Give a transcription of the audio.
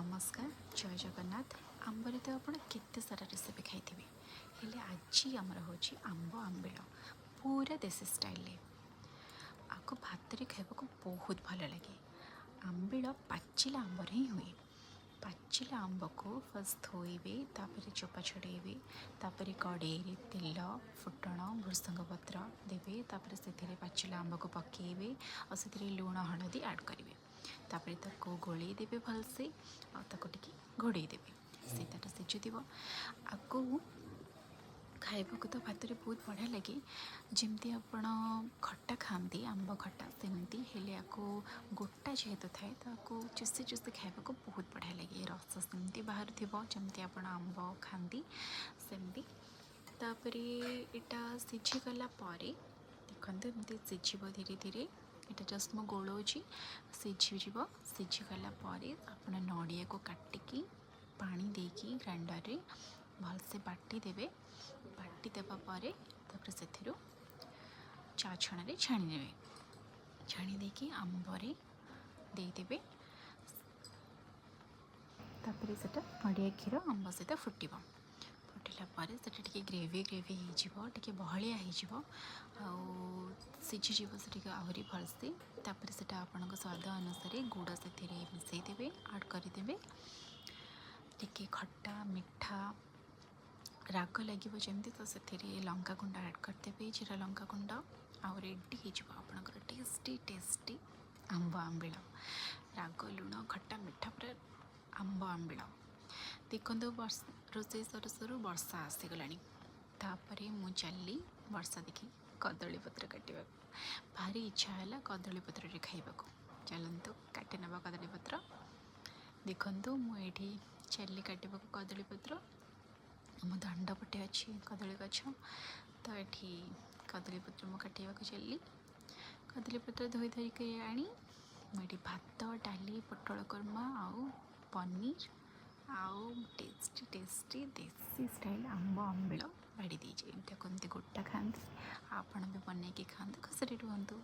ନମସ୍କାର, ଜୟ ଜଗନ୍ନାଥ। ଆମ୍ବରେ ତ ଆପଣ କେତେ ସାରା ରେସିପି ଖାଇଥିବେ, ହେଲେ ଆଜି ଆମର ହେଉଛି ଆମ୍ବ ଆମ୍ବିଳ, ପୁରା ଦେଶୀ ଷ୍ଟାଇଲରେ। ଆକୁ ଭାତରେ ଖାଇବାକୁ ବହୁତ ଭଲ ଲାଗେ। ଆମ୍ବିଳ ପାଚିଲା ଆମ୍ବରେ ହିଁ ହୁଏ। ପାଚିଲା ଆମ୍ବକୁ ଫାର୍ଷ୍ଟ ଧୋଇବେ, ତାପରେ ଚୋପା ଛଡ଼େଇବେ, ତାପରେ କଡ଼େଇରେ ତେଲ, ଫୁଟଣ, ଭୃସଙ୍ଗ ପତ୍ର ଦେବେ। ତାପରେ ସେଥିରେ ପାଚିଲା ଆମ୍ବକୁ ପକାଇବେ ଆଉ ସେଥିରେ ଲୁଣ, ହଳଦୀ ଆଡ଼୍ କରିବେ। ତାପରେ ତାକୁ ଗୋଳେଇ ଦେବେ ଭଲସେ ଆଉ ତାକୁ ଟିକେ ଘୋଡ଼େଇ ଦେବେ। ସେ ତାର ସିଝୁଥିବ। ଆକୁ ଖାଇବାକୁ ତ ଭାତରେ ବହୁତ ବଢ଼ିଆ ଲାଗେ। ଯେମିତି ଆପଣ ଖଟା ଖାଆନ୍ତି, ଆମ୍ବ ଖଟା, ସେମିତି। ହେଲେ ଆକୁ ଗୋଟା ଯେହେତୁ ଥାଏ, ତାକୁ ଚୁଷି ଚୁଷି ଖାଇବାକୁ ବହୁତ ବଢ଼ିଆ ଲାଗେ। ରସ ସେମିତି ବାହାରୁଥିବ, ଯେମିତି ଆପଣ ଆମ୍ବ ଖାଆନ୍ତି ସେମିତି। ତାପରେ ଏଇଟା ସିଝିଗଲା ପରେ, ଦେଖନ୍ତୁ, ଏମିତି ସିଝିବ ଧୀରେ ଧୀରେ। ଏଇଟା ଜଷ୍ଟ ମୁଁ ଗୋଳଉଛି, ସିଝିଯିବ। ସିଝିଗଲା ପରେ ଆପଣ ନଡ଼ିଆକୁ କାଟିକି, ପାଣି ଦେଇକି ଗ୍ରାଇଣ୍ଡରରେ ଭଲସେ ବାଟି ଦେବେ। ବାଟି ଦେବା ପରେ ତାପରେ ସେଥିରୁ ଚା ଛଣାରେ ଛାଣି ନେବେ। ଛାଣି ଦେଇକି ଆମ୍ବରେ ଦେଇଦେବେ। ତାପରେ ସେଟା ନଡ଼ିଆ କ୍ଷୀର ଆମ୍ବ ସହିତ ଫୁଟିବ। ଫୁଟିଲା ପରେ ସେଟା ଟିକେ ଗ୍ରେଭି ଗ୍ରେଭି ହେଇଯିବ, ଟିକେ ବହଳିଆ ହେଇଯିବ ଆଉ ସିଝିଯିବ ସେ ଟିକେ ଆହୁରି ଭଲସେ। ତାପରେ ସେଟା ଆପଣଙ୍କ ସ୍ୱାଦ ଅନୁସାରେ ଗୁଡ଼ ସେଥିରେ ମିଶାଇ ଦେବେ, ଆଡ଼୍ କରିଦେବେ। ଟିକେ ଖଟା, ମିଠା, ରାଗ ଲାଗିବ ଯେମିତି, ତ ସେଥିରେ ଲଙ୍କା ଗୁଣ୍ଡ ଆଡ଼୍ କରିଦେବେ, ଜିରା ଲଙ୍କା ଗୁଣ୍ଡ। ଆଉ ରେଡ଼ି ହେଇଯିବ ଆପଣଙ୍କର ଟେଷ୍ଟି ଟେଷ୍ଟି ଆମ୍ବ ଆମ୍ବିଳ। ରାଗ, ଲୁଣ, ଖଟା, ମିଠା, ପୁରା ଆମ୍ବ ଆମ୍ବିଳ। ଦେଖନ୍ତୁ, ବର୍ଷା ରୋଷେଇ ସରୁ ସରୁ ବର୍ଷା ଆସିଗଲାଣି। ତାପରେ ମୁଁ ଚାଲିଲି ବର୍ଷା ଦେଖି କଦଳୀ ପତ୍ର କାଟିବାକୁ। ଭାରି ଇଚ୍ଛା ହେଲା କଦଳୀ ପତ୍ରରେ ଖାଇବାକୁ। ଚାଲନ୍ତୁ, କାଟି ନେବା କଦଳୀ ପତ୍ର। ଦେଖନ୍ତୁ, ମୁଁ ଏଇଠି ଚାଲିଲି କାଟିବାକୁ କଦଳୀ ପତ୍ର। ଆମ ଦାଣ୍ଡ ପଟେ ଅଛି କଦଳୀ ଗଛ, ତ ଏଠି କଦଳୀ ପତ୍ର ମୁଁ କାଟିବାକୁ ଚାଲିଲି। କଦଳୀ ପତ୍ର ଧୋଇ ଧୋଇକି ଆଣି ମୁଁ ଏଠି ଭାତ, ଡାଲି, ପୋଟଳ କୁର୍ମା ଆଉ ପନିର ଆଉ ଟେଷ୍ଟି ଟେଷ୍ଟି ଦେଶୀ ଷ୍ଟାଇଲ୍ ଆମ୍ବ ଆମ୍ବିଳ ବାଢ଼ି ଦେଇଛି। ଏଇଟାକୁ ଏମିତି ଗୋଟା ଖାଆନ୍ତି। ଆଉ ଆପଣ ବି ବନେଇକି ଖାଆନ୍ତୁ, ଖୁସିରେ ରୁହନ୍ତୁ।